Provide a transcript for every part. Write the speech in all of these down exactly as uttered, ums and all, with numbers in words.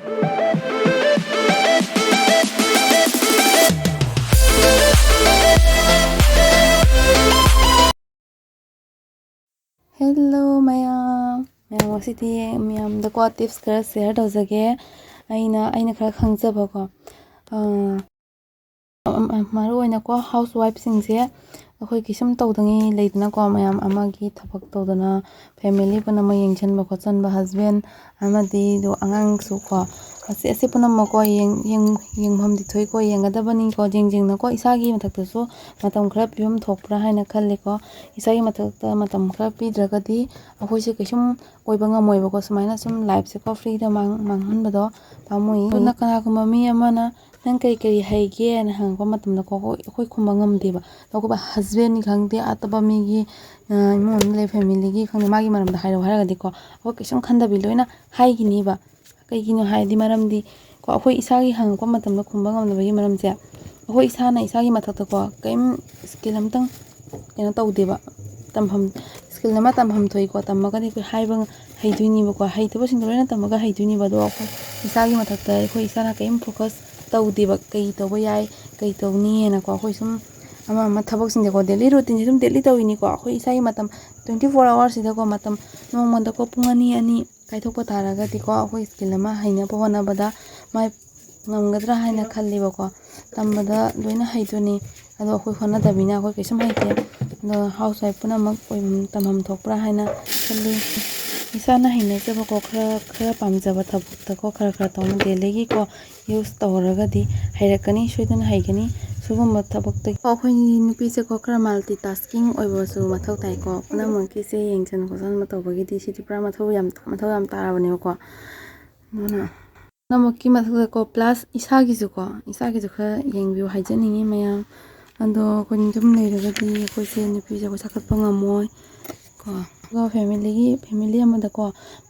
Hello ꯃꯌꯥꯝ, ꯃꯌꯥꯝ ꯉꯁꯤꯗꯤ ꯃꯌꯥꯝꯗꯀꯣ tips ꯈꯔ share ꯇꯧꯖꯒꯦ꯫ ꯑꯩꯅ, ꯑꯩꯅ ꯈꯔ ꯈꯪꯖꯕꯀꯣ, ꯑꯥ, ꯃꯔꯨ ꯑꯣꯏꯅꯀꯣ housewife ꯁꯤꯡꯁꯦ ꯑꯩꯈꯣꯏ ꯀꯩꯁꯨꯝ ꯇꯧꯗꯉꯩ ꯂꯩꯗꯅꯀꯣ, ꯃꯌꯥꯝ ꯑꯃꯒꯤ ꯊꯕꯛ ꯇꯧꯗꯅ family ꯄꯨꯝꯅꯃꯛ ꯌꯦꯡꯁꯤꯟꯕ ꯈꯣꯠꯆꯟꯕ, husband ꯑꯃꯗꯤ ꯑꯗꯨ ꯑꯉꯥꯡꯁꯨ ꯀꯣ, ꯑꯁꯤ, ꯑꯁꯤ ꯄꯨꯝꯅꯃꯛꯀꯣ ꯌꯦꯡ-, ꯌꯦꯡ-, ꯌꯦꯡꯐꯝꯗꯤ ꯊꯣꯛꯏꯀꯣ, ꯌꯦꯡꯒꯗꯕꯅꯤꯀꯣ, ꯌꯦꯡ ꯌꯦꯡꯅꯀꯣ ꯏꯁꯥꯒꯤ ꯃꯊꯛꯇꯁꯨ ꯃꯇꯝ ꯈꯔ ꯄꯤꯐꯝ ꯊꯣꯛꯄ꯭ꯔꯥ ꯍꯥꯏꯅ ꯈꯜꯂꯤꯀꯣ꯫ ꯏꯁꯥꯒꯤ ꯃꯊꯛꯇ ꯃꯇꯝ ꯈꯔ ꯄꯤꯗ꯭ꯔꯒꯗꯤ ꯑꯩꯈꯣꯏꯁꯦ ꯀꯩꯁꯨꯝ ꯑꯣꯏꯕ ꯉꯝꯃꯣꯏꯕꯀꯣ꯫ ꯁꯨꯃꯥꯏꯅ ꯁꯨꯝ life ꯁꯦꯀꯣ free ꯗ ꯃꯥꯡ-, ꯃꯥꯡꯍꯟꯕꯗꯣ ꯄꯥꯝꯃꯨꯏ꯫ ꯑꯗꯨꯅ ꯀꯅꯥꯒꯨꯝꯕ ꯃꯤ ꯑꯃꯅ "ꯅꯪ ꯀꯔꯤ ꯀꯔꯤ ꯍꯩꯒꯦꯅ?" ꯍꯪꯉꯛꯄ ꯃꯇꯝꯗꯀꯣ, ꯑꯩꯈꯣꯏ, ꯑꯩꯈꯣꯏ ꯈꯨꯝꯕ ꯉꯝꯗꯦꯕ꯫ ꯑꯗꯣ ꯑꯩꯈꯣꯏ husband ꯅꯤ ꯈꯪꯗꯦ, ꯑꯇꯣꯞꯄ ꯃꯤꯒꯤ, ꯑ, ꯏꯃꯨꯡ ꯃꯅꯨꯡꯗ ꯂꯩ family ꯒꯤ ꯈꯪꯗꯦ, ꯃꯥꯒꯤ ꯃꯔꯝꯗ ꯍꯥꯏꯔꯛꯑꯣ ꯍꯥꯏꯔꯒꯗꯤꯀꯣ, ꯑꯩꯈꯣꯏ ꯀꯩꯁꯨꯝ ꯈꯟꯗꯕꯤ ꯂꯣꯏꯅ ꯍꯥꯏꯈꯤꯅꯤꯕ꯫ ꯀꯩꯒꯤꯅꯣ ꯍꯥꯏꯔꯗꯤ, ꯃꯔꯝꯗꯤ ꯀꯣ, ꯑꯩꯈꯣꯏ ꯏꯁꯥꯒꯤ ꯍꯪꯉꯛꯄ ꯃꯇꯝꯗ ꯈꯨꯝꯕ ꯉꯝꯗꯕꯒꯤ ꯃꯔꯝꯁꯦ, ꯑꯩꯈꯣꯏ ꯏꯁꯥꯅ ꯏꯁꯥꯒꯤ ꯃꯊꯛꯇꯀꯣ ꯀꯔꯤꯝ skill ꯑꯃꯇꯪ ꯀꯩꯅꯣ ꯇꯧꯗꯦꯕ, ꯇꯝꯐꯝ, skill ꯑꯃ ꯇꯝꯐꯝ ꯊꯣꯛꯏꯀꯣ꯫ ꯇꯝꯃꯒꯗꯤ ꯑꯩꯈꯣꯏ ꯍꯥꯏꯕ ꯉ-, ꯍꯩꯗꯣꯏꯅꯤꯕꯀꯣ꯫ ꯍꯩꯇꯕꯁꯤꯡꯗꯣ ꯂꯣꯏꯅ ꯇꯝꯃꯒ ꯍꯩꯗꯣꯏꯅꯤꯕ꯫ ꯑꯗꯣ ꯑꯩꯈꯣꯏ ꯏꯁꯥꯒꯤ ꯃꯊꯛꯇ ꯑꯩꯈꯣꯏ ꯏꯁꯥꯅ ꯀꯔꯤꯝ focus ꯇꯧꯗꯦꯕ, ꯀꯩ ꯇꯧꯕ ꯌꯥꯏ, ꯀꯩ ꯇꯧꯅꯤꯅꯀꯣ꯫ ꯑꯩꯈꯣꯏ ꯁꯨꯝ ꯑꯃ ꯑꯃ ꯊꯕꯛꯁꯤꯡꯁꯦꯀꯣ, daily routine ꯁꯦ ꯑꯗꯨꯝ daily ꯇꯧꯔꯤꯅꯤꯀꯣ꯫ ꯑꯩꯈꯣꯏ ꯏꯁꯥꯒꯤ ꯃꯇꯝ twenty four hour ꯁꯤꯗꯀꯣ, ꯃꯇꯝ ꯅꯣꯡꯃꯗꯀꯣ ꯄꯨꯡ ꯑꯅꯤ ꯑꯅꯤ ꯀꯥꯏꯊꯣꯛꯄ ꯇꯥꯔꯒꯗꯤꯀꯣ, ꯑꯩꯈꯣꯏ skill ꯑꯃ ꯍꯩꯅꯕ ꯍꯣꯠꯅꯕꯗ ꯃꯥꯏ ꯉꯝꯒꯗ꯭ꯔꯥ ꯍꯥꯏꯅ ꯈꯜꯂꯦꯕꯀꯣ꯫ ꯇꯝꯕꯗ ꯂꯣꯏꯅ ꯍꯩꯗꯣꯏꯅꯤ, ꯑꯗꯣ ꯑꯩꯈꯣꯏ ꯍꯣꯠꯅꯗꯕꯅꯤꯅ ꯑꯩꯈꯣꯏ ꯀꯩꯁꯨꯝ ꯍꯩꯇꯦ꯫ ꯑꯗꯣ housewife ꯄꯨꯝꯅꯃꯛ ꯑꯣꯏꯐꯝ ꯇꯝꯐꯝ ꯊꯣꯛꯄ꯭ꯔꯥ ꯍꯥꯏꯅ ꯈꯜꯂꯤ꯫ ꯏꯁꯥꯅ ꯍꯩꯅꯖꯕꯀꯣ, ꯈꯔ, ꯈꯔ ꯄꯥꯝꯖꯕ ꯊꯕꯛꯇꯀꯣ, ꯈꯔ ꯈꯔ ꯇꯧꯅ daily ꯒꯤꯀꯣ use ꯇꯧꯔꯒꯗꯤ ꯍꯩꯔꯛꯀꯅꯤ, ꯁꯣꯏꯗꯅ ꯍꯩꯒꯅꯤ꯫ ꯁꯤꯒꯨꯝꯕ ꯊꯕꯛꯇꯒꯤ ꯑꯩꯈꯣꯏ ꯅꯨꯄꯤꯁꯦꯀꯣ, ꯈꯔ multi tasking ꯑꯣꯏꯕꯁꯨ ꯃꯊꯧ ꯇꯥꯏꯀꯣ꯫ ꯄꯨꯝꯅꯃꯛꯀꯤꯁꯦ ꯌꯦꯡꯁꯤꯟ ꯈꯣꯠꯆꯤꯟꯕ ꯇꯧꯕꯒꯤꯗꯤ ꯁꯤꯗꯤ ꯄꯨꯔꯥ ꯃꯊꯧ ꯌꯥꯝ, ꯃꯊꯧ ꯌꯥꯝ ꯇꯥꯔꯕꯅꯦꯕꯀꯣ꯫ ꯑꯗꯨꯅ ꯄꯨꯝꯅꯃꯛꯀꯤ ꯃꯊꯛꯇꯀꯣ, plus ꯏꯁꯥꯒꯤꯁꯨꯀꯣ, ꯏꯁꯥꯒꯤꯁꯨ ꯈꯔ ꯌꯦꯡꯕꯤꯌꯨ ꯍꯥꯏꯖꯅꯤꯡꯉꯤ ꯃꯌꯥꯝ꯫ ꯑꯗꯣ ꯑꯩꯈꯣꯏꯅ ꯑꯗꯨꯝ ꯂꯩꯔꯒꯗꯤ ꯑꯩꯈꯣꯏꯁꯦ ꯅꯨꯄꯤꯁꯦ ꯑꯩꯈꯣꯏ ꯆꯥꯎꯈꯠꯄ ꯉꯝꯃꯣꯏ ꯀꯣ꯫ ꯑꯗꯨꯒ family ꯒꯤ, family ꯑꯃꯗꯀꯣ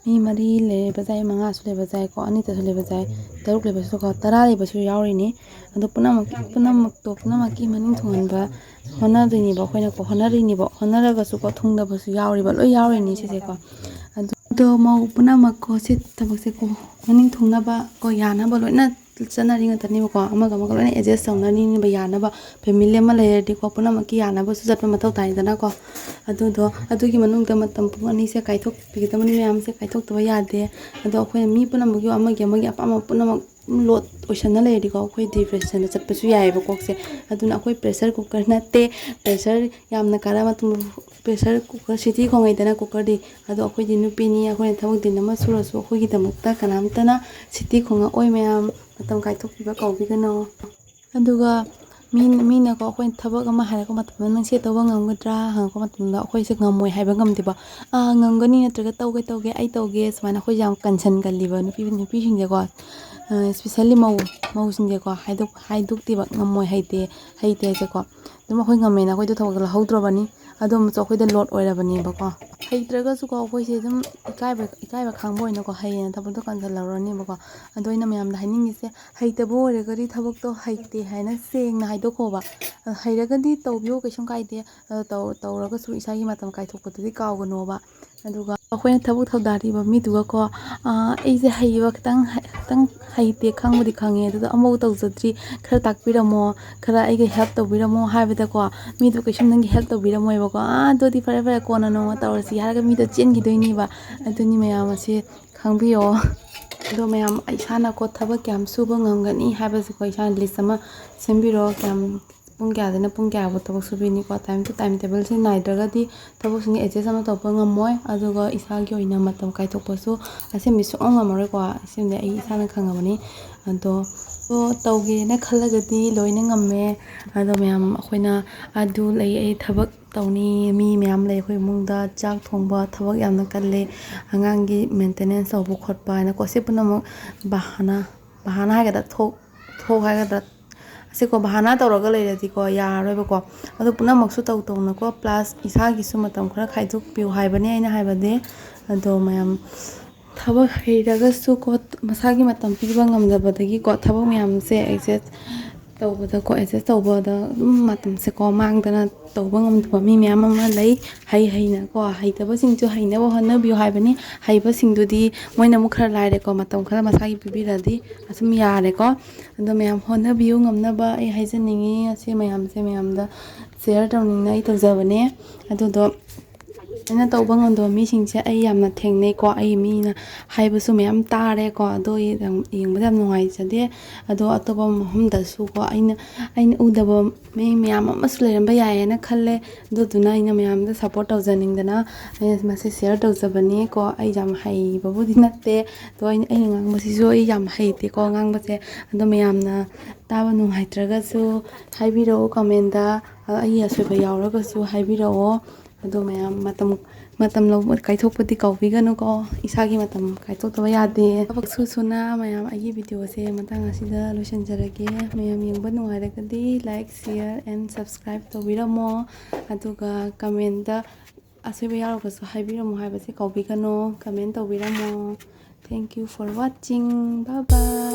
ꯃꯤ ꯃꯔꯤ ꯂꯩꯕ ꯌꯥꯏ, ꯃꯉꯥꯁꯨ ꯂꯩꯕ ꯌꯥꯏꯀꯣ, ꯑꯅꯤꯇꯁꯨ ꯂꯩꯕ ꯌꯥꯏ, ꯇꯔꯨꯛ ꯂꯩꯕꯁꯨꯀꯣ, ꯇꯔꯥ ꯂꯩꯕꯁꯨ ꯌꯥꯎꯔꯤꯅꯤ꯫ ꯑꯗꯣ ꯄꯨꯝꯅꯃꯛ, ꯄꯨꯝꯅꯃꯛꯇꯣ, ꯄꯨꯝꯅꯃꯛꯀꯤ ꯃꯅꯤꯡ ꯊꯨꯡꯍꯟꯕ ꯍꯣꯠꯅꯗꯣꯏꯅꯦꯕ ꯑꯩꯈꯣꯏꯅꯀꯣ, ꯍꯣꯠꯅꯔꯤꯅꯦꯕ, ꯍꯣꯠꯅꯔꯒꯁꯨꯀꯣ ꯊꯨꯡꯗꯕꯁꯨ ꯌꯥꯎꯔꯤꯕ, ꯂꯣꯏ ꯌꯥꯎꯔꯤꯅꯤ ꯁꯤꯁꯦꯀꯣ꯫ ꯑꯗꯨ ꯑꯗꯣ ꯃꯧ ꯄꯨꯝꯅꯃꯛꯀꯣ, ꯁꯤ ꯊꯕꯛꯁꯦꯀꯣ, ꯃꯅꯤꯡ ꯊꯨꯡꯅꯕ ꯀꯣ, ꯌꯥꯅꯕ ꯂꯣꯏꯅ ꯆꯠꯅꯔꯤ ꯉꯥꯛꯇꯅꯦꯕꯀꯣ꯫ ꯑꯃꯒ ꯑꯃꯒ ꯂꯣꯏꯅ ꯑꯦꯗꯖꯁ ꯇꯧꯅꯔꯤꯅꯦꯕ, ꯌꯥꯅꯕ꯫ ꯐꯦꯃꯤꯂꯤ ꯑꯃ ꯂꯩꯔꯗꯤꯀꯣ, ꯄꯨꯝꯅꯃꯛꯀꯤ ꯌꯥꯅꯕꯁꯨ ꯆꯠꯄ ꯃꯊꯧ ꯇꯥꯏꯗꯅꯀꯣ꯫ ꯑꯗꯨꯗꯣ, ꯑꯗꯨꯒꯤ ꯃꯅꯨꯡꯗ ꯃꯇꯝ ꯄꯨꯡ ꯑꯅꯤꯁꯦ ꯀꯥꯏꯊꯣꯛꯄꯤꯒꯗꯕꯅꯤ, ꯃꯌꯥꯝꯁꯦ ꯀꯥꯏꯊꯣꯛꯇꯕ ꯌꯥꯗꯦ꯫ ꯑꯗꯣ ꯑꯩꯈꯣꯏꯅ ꯃꯤ ꯄꯨꯝꯅꯃꯛꯀꯤ ꯑꯃꯒꯤ ꯑꯃꯒꯤ ꯑꯄꯥꯝꯕ ꯄꯨꯝꯅꯃꯛ ꯂꯣꯠ ꯑꯣꯏꯁꯟꯅ ꯂꯩꯔꯗꯤꯀꯣ, ꯑꯩꯈꯣꯏ ꯗꯤꯄ꯭ꯔꯦꯁꯟꯗ ꯆꯠꯄꯁꯨ ꯌꯥꯏꯑꯕ ꯀꯣꯛꯁꯦ꯫ ꯑꯗꯨꯅ ꯑꯩꯈꯣꯏ ꯄ꯭ꯔꯦꯁꯔ ꯀꯨꯀꯔ ꯅꯠꯇꯦ, ꯄ꯭ꯔꯦꯁꯔ ꯌꯥꯝꯅ ꯀꯥꯟꯅꯕ ꯃꯇꯝ, ꯄ꯭ꯔꯦꯁꯔ ꯀꯨꯀꯔ, ꯁꯤꯇꯤ ꯈꯣꯡꯉꯩꯗꯅ ꯀꯨꯀꯔꯗꯤ꯫ ꯑꯗꯣ ꯑꯩꯈꯣꯏꯗꯤ ꯅꯨꯄꯤꯅꯤ, ꯑꯩꯈꯣꯏꯅ ꯊꯕꯛ ꯗꯤꯟ ꯑꯃ ꯁꯨꯔꯁꯨ ꯑꯩꯈꯣꯏꯒꯤꯗꯃꯛꯇ ꯀꯅꯥꯝꯇꯅ ꯁꯤꯇꯤ ꯈꯣꯡꯉꯛꯑꯣꯏ꯫ ꯃꯌꯥꯝ ꯃꯇꯝ ꯀꯥꯏꯊꯣꯛꯄꯤꯕ ꯀꯧꯕꯤꯒꯅꯣ꯫ ꯑꯗꯨꯒ ꯃꯤ-, ꯃꯤꯅꯀꯣ, ꯑꯩꯈꯣꯏꯅ ꯊꯕꯛ ꯑꯃ ꯍꯥꯏꯔꯛꯄ ꯃꯇꯝꯗ, "ꯅꯪ ꯁꯤ ꯇꯧꯕ ꯉꯝꯒꯗ꯭ꯔꯥ?" ꯍꯪꯉꯛꯄ ꯃꯇꯝꯗ ꯑꯩꯈꯣꯏꯁꯦ ꯉꯝꯃꯣꯏ ꯍꯥꯏꯕ ꯉꯝꯗꯦꯕ꯫ "ꯑꯥ, ꯉꯝꯒꯅꯤ" ꯅꯠꯇ꯭ꯔꯒ "ꯇꯧꯒꯦ, ꯇꯧꯒꯦ, ꯑꯩ ꯇꯧꯒꯦ", ꯁꯨꯃꯥꯏꯅ ꯑꯩꯈꯣꯏꯁꯦ ꯌꯥꯝ ꯀꯟꯁꯟꯒꯜꯂꯤꯕ ꯅꯨꯄꯤ, ꯅꯨꯄꯤꯁꯤꯡꯁꯦꯀꯣ꯫ ꯑ, especially ꯃꯧ, ꯃꯧꯁꯤꯡꯁꯦꯀꯣ, ꯍꯥꯏꯗꯣꯛ-, ꯍꯥꯏꯗꯣꯛꯇꯦꯕ, ꯉꯝꯃꯣꯏ, ꯍꯩꯇꯦ, ꯍꯩꯇꯦ ꯍꯥꯏꯁꯦꯀꯣ꯫ ꯑꯗꯨꯝ ꯑꯩꯈꯣꯏ ꯉꯝꯃꯦꯅ ꯑꯩꯈꯣꯏꯗꯣ ꯊꯕꯛꯇꯣ ꯂꯧꯍꯧꯗ꯭ꯔꯕꯅꯤ꯫ ꯑꯗꯨ ꯑꯃꯨꯛꯁꯨ ꯑꯩꯈꯣꯏꯗ ꯂꯣꯠ ꯑꯣꯏꯔꯕꯅꯦꯕꯀꯣ꯫ ꯍꯩꯇ꯭ꯔꯒꯁꯨꯀꯣ, ꯑꯩꯈꯣꯏꯁꯦ ꯑꯗꯨꯝ ꯏꯀꯥꯏꯕ, ꯏꯀꯥꯏꯕ ꯈꯥꯡꯕ ꯑꯣꯏꯅꯀꯣ, ꯍꯩꯌꯦꯅ ꯊꯕꯛꯇꯣ ꯀꯟꯁꯤꯜꯍꯧꯔꯅꯦꯕꯀꯣ꯫ ꯑꯗꯣ ꯑꯩꯅ ꯃꯌꯥꯝꯗ ꯍꯥꯏꯅꯤꯡꯉꯤꯁꯦ, ꯍꯩꯇꯕ ꯑꯣꯏꯔꯒꯗꯤ ꯊꯕꯛꯇꯣ ꯍꯩꯇꯦ ꯍꯥꯏꯅ ꯁꯦꯡꯅ ꯍꯥꯏꯗꯣꯛꯈꯣꯕ꯫ ꯑ, ꯍꯩꯔꯒꯗꯤ ꯇꯧꯕꯤꯌꯣ, ꯀꯩꯁꯨꯝ ꯀꯥꯏꯗꯦ꯫ ꯑꯗꯣ ꯇꯧ-, ꯇꯧꯔꯒꯁꯨ ꯏꯁꯥꯒꯤ ꯃꯇꯝ ꯀꯥꯏꯊꯣꯛꯄꯗꯨꯗꯤ ꯀꯥꯎꯒꯅꯣꯕ꯫ ꯑꯗꯨꯒ ꯑꯩꯈꯣꯏꯅ ꯊꯕꯛ ꯊꯧꯗꯥꯔꯤꯕ ꯃꯤꯗꯨꯒꯀꯣ, ꯑ, ꯑꯩꯁꯦ ꯍꯩꯕ ꯈꯤꯇꯪ, ꯈꯤꯇꯪ ꯍꯩꯇꯦ, ꯈꯪꯕꯨꯗꯤ ꯈꯪꯉꯦ, ꯑꯗꯨꯗꯣ ꯑꯃꯐꯥꯎ ꯇꯧꯖꯗ꯭ꯔꯤ, ꯈꯔ ꯇꯥꯛꯄꯤꯔꯝꯃꯣ, ꯈꯔ ꯑꯩꯒ ꯍꯦꯜꯞ ꯇꯧꯕꯤꯔꯝꯃꯣ ꯍꯥꯏꯕꯗꯀꯣ, ꯃꯤꯗꯣ ꯀꯩꯁꯨꯝ ꯅꯪꯒꯤ ꯍꯦꯜꯞ ꯇꯧꯕꯤꯔꯝꯃꯣꯏꯕꯀꯣ꯫ "ꯑꯥ, ꯑꯗꯨꯗꯤ ꯐꯔꯦ, ꯐꯔꯦ, ꯀꯣꯟꯅ ꯅꯣꯡꯃ ꯇꯧꯔꯁꯤ" ꯍꯥꯏꯔꯒ ꯃꯤꯗꯣ ꯆꯦꯟꯈꯤꯗꯣꯏꯅꯦꯕ꯫ ꯑꯗꯨꯅꯤ ꯃꯌꯥꯝ ꯑꯁꯤ ꯈꯪꯕꯤꯌꯣ꯫ ꯑꯗꯣ ꯃꯌꯥꯝ, ꯏꯁꯥꯅꯀꯣ ꯊꯕꯛ ꯀꯌꯥꯝ ꯁꯨꯕ ꯉꯝꯒꯅꯤ ꯍꯥꯏꯕꯁꯤꯀꯣ, ꯏꯁꯥꯅ ꯂꯤꯁ ꯑꯃ ꯁꯦꯝꯕꯤꯔꯣ꯫ ꯀꯌꯥꯝ, ꯄꯨꯡ ꯀꯌꯥꯗꯩꯅ ꯄꯨꯡ ꯀꯌꯥꯐꯥꯎ ꯊꯕꯛ ꯁꯨꯕꯤꯅꯤꯀꯣ? ꯇꯥꯏꯝ ꯇꯨ ꯇꯥꯏꯝ ꯇꯦꯕꯜꯁꯦ ꯅꯥꯏꯗ꯭ꯔꯒꯗꯤ ꯊꯕꯛꯁꯤꯡ ꯑꯦꯗꯖꯁ ꯑꯃ ꯇꯧꯕ ꯉꯝꯃꯣꯏ꯫ ꯑꯗꯨꯒ ꯏꯁꯥꯒꯤ ꯑꯣꯏꯅ ꯃꯇꯝ ꯀꯥꯏꯊꯣꯛꯄꯁꯨ ꯑꯁꯦꯡꯕꯗꯤ ꯁꯨꯡꯉꯝ ꯉꯝꯃꯔꯣꯏꯀꯣ꯫ ꯑꯁꯤꯃꯗꯤ ꯑꯩ ꯏꯁꯥꯅ ꯈꯪꯉꯕꯅꯤ꯫ ꯑꯗꯣ, ꯑꯗꯣ ꯇꯧꯒꯦꯅ ꯈꯜꯂꯒꯗꯤ ꯂꯣꯏꯅ ꯉꯝꯃꯦ꯫ ꯑꯗꯣ ꯃꯌꯥꯝ, ꯑꯩꯈꯣꯏꯅ ꯑꯗꯨ ꯂꯩ, ꯑꯩ ꯊꯕꯛ ꯇꯧꯅꯤ, ꯃꯤ ꯃꯌꯥꯝ ꯂꯩ ꯑꯩꯈꯣꯏ ꯏꯃꯨꯡꯗ, ꯆꯥꯛ ꯊꯣꯡꯕ ꯊꯕꯛ ꯌꯥꯝꯅ ꯀꯜꯂꯦ, ꯑꯉꯥꯡꯒꯤ ꯃꯦꯟꯇꯦꯅꯦꯟꯁ ꯇꯧꯕ ꯈꯣꯠꯄ ꯍꯥꯏꯅꯀꯣ꯫ ꯁꯤ ꯄꯨꯝꯅꯃꯛ ꯕꯍꯥꯅꯥ, ꯕꯍꯥꯅꯥ ꯍꯥꯏꯒꯗ꯭ꯔꯥ, ꯊꯣꯛ, ꯊꯣꯛ ꯍꯥꯏꯒꯗ꯭ꯔꯥ, ꯑꯁꯤꯀꯣ, ꯕꯍꯥꯅꯥ ꯇꯧꯔꯒ ꯂꯩꯔꯗꯤꯀꯣ, ꯌꯥꯔꯔꯣꯏꯕꯀꯣ꯫ ꯑꯗꯨ ꯄꯨꯝꯅꯃꯛꯁꯨ ꯇꯧ ꯇꯧꯅꯀꯣ, ꯄ꯭ꯂꯁ ꯏꯁꯥꯒꯤꯁꯨ ꯃꯇꯝ ꯈꯔ ꯈꯥꯏꯗꯣꯛꯄꯤꯌꯨ ꯍꯥꯏꯕꯅꯦ ꯑꯩꯅ ꯍꯥꯏꯕꯗꯤ꯫ ꯑꯗꯣ ꯃꯌꯥꯝ, ꯊꯕꯛ ꯍꯩꯔꯒꯁꯨꯀꯣ, ꯃꯁꯥꯒꯤ ꯃꯇꯝ ꯄꯤꯕ ꯉꯝꯗꯕꯗꯒꯤꯀꯣ, ꯊꯕꯛ ꯃꯌꯥꯝꯁꯦ ꯑꯩꯁꯦ ꯇꯧꯕꯗꯀꯣ, ꯑꯦꯗꯖꯁ ꯇꯧꯕꯗ ꯑꯗꯨꯝ ꯃꯇꯝꯁꯦꯀꯣ ꯃꯥꯡꯗꯅ ꯇꯧꯕ ꯉꯝꯗꯕ ꯃꯤ ꯃꯌꯥꯝ ꯑꯃ ꯂꯩ꯫ ꯍꯩ ꯍꯩꯅꯀꯣ, ꯍꯩꯇꯕꯁꯤꯡꯁꯨ ꯍꯩꯅꯕ ꯍꯣꯠꯅꯕꯤꯌꯨ ꯍꯥꯏꯕꯅꯤ꯫ ꯍꯩꯕꯁꯤꯡꯗꯨꯗꯤ ꯃꯣꯏꯅ ꯑꯃꯨꯛ ꯈꯔ ꯂꯥꯏꯔꯦꯀꯣ, ꯃꯇꯝ ꯈꯔ ꯃꯁꯥꯒꯤ ꯄꯤꯕꯤꯔꯗꯤ ꯑꯗꯨꯝ ꯌꯥꯔꯦꯀꯣ꯫ ꯑꯗꯣ ꯃꯌꯥꯝ ꯍꯣꯠꯅꯕꯤꯌꯨ ꯉꯝꯅꯕ ꯑꯩ ꯍꯥꯏꯖꯅꯤꯡꯉꯤ꯫ ꯑꯁꯤ ꯃꯌꯥꯝꯁꯦ ꯃꯌꯥꯝꯗ ꯁꯤꯌꯔ ꯇꯧꯅꯤꯡꯅ ꯑꯩ ꯇꯧꯖꯕꯅꯦ꯫ ꯑꯗꯨꯗꯣ ꯑꯩꯅ ꯇꯧꯕ ꯉꯝꯗꯕ ꯃꯤꯁꯤꯡꯁꯦ ꯑꯩ ꯌꯥꯝꯅ ꯊꯦꯡꯅꯩꯀꯣ꯫ ꯑꯩ ꯃꯤꯅ ꯍꯥꯏꯕꯁꯨ ꯃꯌꯥꯝ ꯇꯥꯔꯦꯀꯣ꯫ ꯑꯗꯣ ꯌꯦꯡ-, ꯌꯦꯡꯕꯗ ꯌꯥꯝ ꯅꯨꯡꯉꯥꯏꯖꯗꯦ꯫ ꯑꯗꯣ ꯑꯇꯣꯞꯄ ꯃꯐꯝꯗꯁꯨꯀꯣ ꯑꯩꯅ, ꯑꯩꯅ ꯎꯗꯕ ꯃꯤ ꯃꯌꯥꯝ ꯑꯃꯁꯨ ꯂꯩꯔꯝꯕ ꯌꯥꯏꯌꯦꯅ ꯈꯜꯂꯦ꯫ ꯑꯗꯨꯗꯨꯅ ꯑꯩꯅ ꯃꯌꯥꯝꯗ ꯁꯞꯄꯣꯔꯠ ꯇꯧꯖꯅꯤꯡꯗꯅ ꯑꯩꯅ ꯃꯁꯤ ꯁꯤꯌꯔ ꯇꯧꯖꯕꯅꯤꯀꯣ꯫ ꯑꯩ ꯌꯥꯝ ꯍꯩꯕꯕꯨꯗꯤ ꯅꯠꯇꯦ꯫ ꯑꯗꯣ ꯑꯩꯅ, ꯑꯩꯅ ꯉꯥꯡꯕꯁꯤꯁꯨ ꯑꯩ ꯌꯥꯝ ꯍꯩꯇꯦꯀꯣ ꯉꯥꯡꯕꯁꯦ꯫ ꯑꯗꯣ ꯃꯌꯥꯝꯅ ꯇꯥꯕ ꯅꯨꯡꯉꯥꯏꯇ꯭ꯔꯒꯁꯨ ꯍꯥꯏꯕꯤꯔꯛꯑꯣ ꯀꯃꯦꯟꯗ꯫ ꯑꯩꯒꯤ ꯑꯁꯣꯏꯕ ꯌꯥꯎꯔꯒꯁꯨ ꯍꯥꯏꯕꯤꯔꯛꯑꯣ꯫ ꯑꯗꯣ ꯃꯌꯥꯝ ꯃꯇꯝ, ꯃꯇꯝ ꯂꯧꯕ, ꯀꯥꯏꯊꯣꯛꯄꯗꯤ ꯀꯥꯎꯕꯤꯒꯅꯨꯀꯣ꯫ ꯏꯁꯥꯒꯤ ꯃꯇꯝ ꯀꯥꯏꯊꯣꯛꯇꯕ ꯌꯥꯗꯦ꯫ ꯊꯕꯛ ꯁꯨ ꯁꯨꯅ ꯃꯌꯥꯝ ꯑꯩꯒꯤ ꯚꯤꯗꯤꯑꯣꯁꯦ ꯃꯇꯥꯡ ꯑꯁꯤꯗ ꯂꯣꯏꯁꯤꯟꯖꯔꯒꯦ꯫ ꯃꯌꯥꯝ ꯌꯦꯡꯕ ꯅꯨꯡꯉꯥꯏꯔꯒꯗꯤ like, share and subscribe ꯇꯧꯕꯤꯔꯝꯃꯣ꯫ ꯑꯗꯨꯒ ꯀꯃꯦꯟꯗ ꯑꯁꯣꯏꯕ ꯌꯥꯎꯔꯒꯁꯨ ꯍꯥꯏꯕꯤꯔꯝꯃꯣ ꯍꯥꯏꯕꯁꯦ ꯀꯥꯎꯕꯤꯒꯅꯨ꯫ ꯀꯃꯦꯟ ꯇꯧꯕꯤꯔꯝꯃꯣ꯫ Thank you for watching. Bye bye.